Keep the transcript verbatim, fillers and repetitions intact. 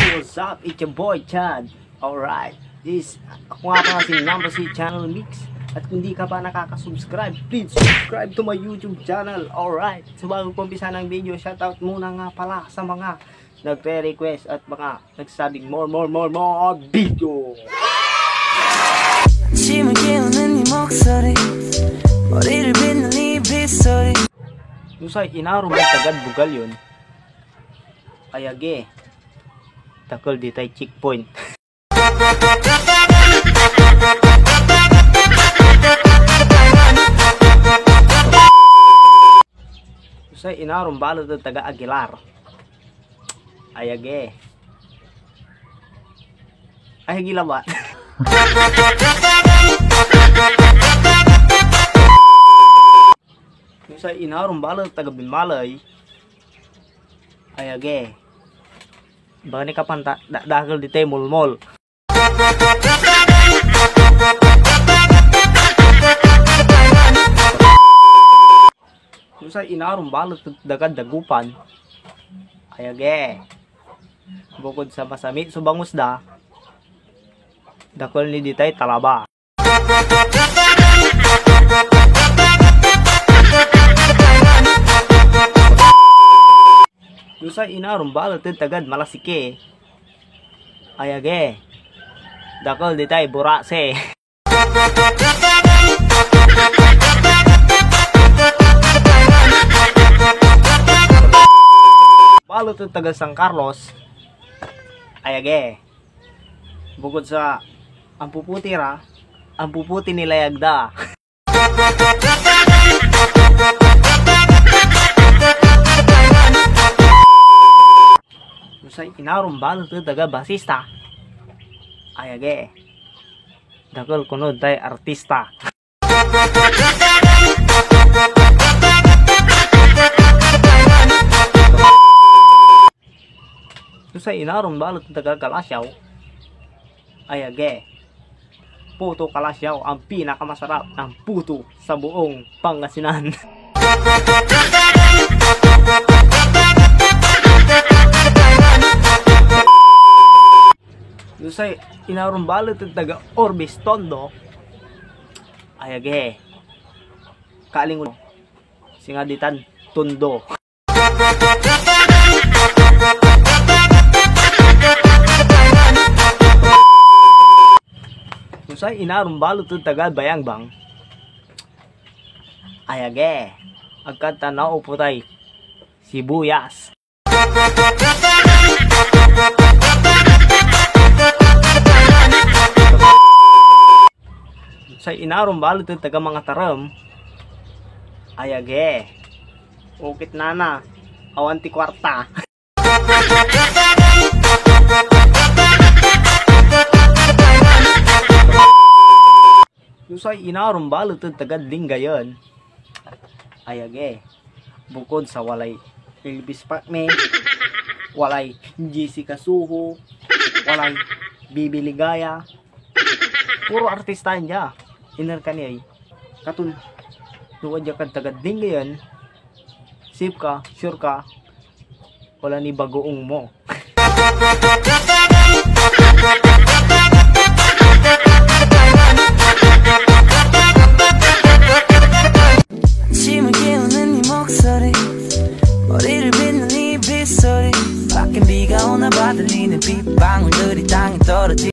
What's up? It's your boy Chad. Alright. This, ako nga pala si Number C Channel Mix. At kung di ka pa nakaka-subscribe, please subscribe to my YouTube channel. Alright. So bago ko umpisa ng video, shoutout muna nga pala sa mga nagre-request at mga nagsabing more, more, more, more video. 아침을 깨우는 네 목소리, 머리를 빗는 네 빗소리. Usay inarom ed tagad Bugalyon. Ay agi. Dakel ditay checkpoint. Usay inarom balet ed taga Aguilar. Ay agi. Ay agi labat. Usay inarom balet taga Binmalay. Ay agi. Baka ni kapanta, da-, dakel ditay molmol. Usay inarom balet ed dagad Dagupan. Ay agi. Bukod sa masamit so bangus da, dakel ni ditay talaba. Usay inarom balet ed tagad Malasike. Ay agi. Dakel ditay borase. Balet ed taga San Carlos. Ay agi. Bukod sa ampuputi ra, ampuputi ni layag da. Usay inarom balet ed taga Basista. Ay agi. Dakel kono tay artista. Usay inarom balet ed taga Calasiao. Ay agi. Puto Calasiao ang pinakamasarap ng puto sa buong Pangasinan. Usay inarom balet ed taga Orbis, Tondo. Ay agi. Kaling singa ditan Tondo. Usay inarom balet ed taga Bayangbang. Ay agi. Agka ta naupotay sibuyas. Say inarom balet ed taga Mangatarem. Ay agi. Okit nana. Awan ti kuarta. Usay inarom balet ed tagad Lingayen. Ay agi. Bukod sa walay Elvis Pacme, walay Jessica Soho, walay Bibi Ligaya. Puro artista yan dia. Iner ka ni ay. Katon, no wadya kad tagad Lingayen, safe ka, sure ka, wala ni bagoong mo. 아침을 깨우는 네 목소리, 머리를 빗는 네 빗소리, 밖엔 비가 오나 봐 들리는 빗방울들이 땅에 떨어지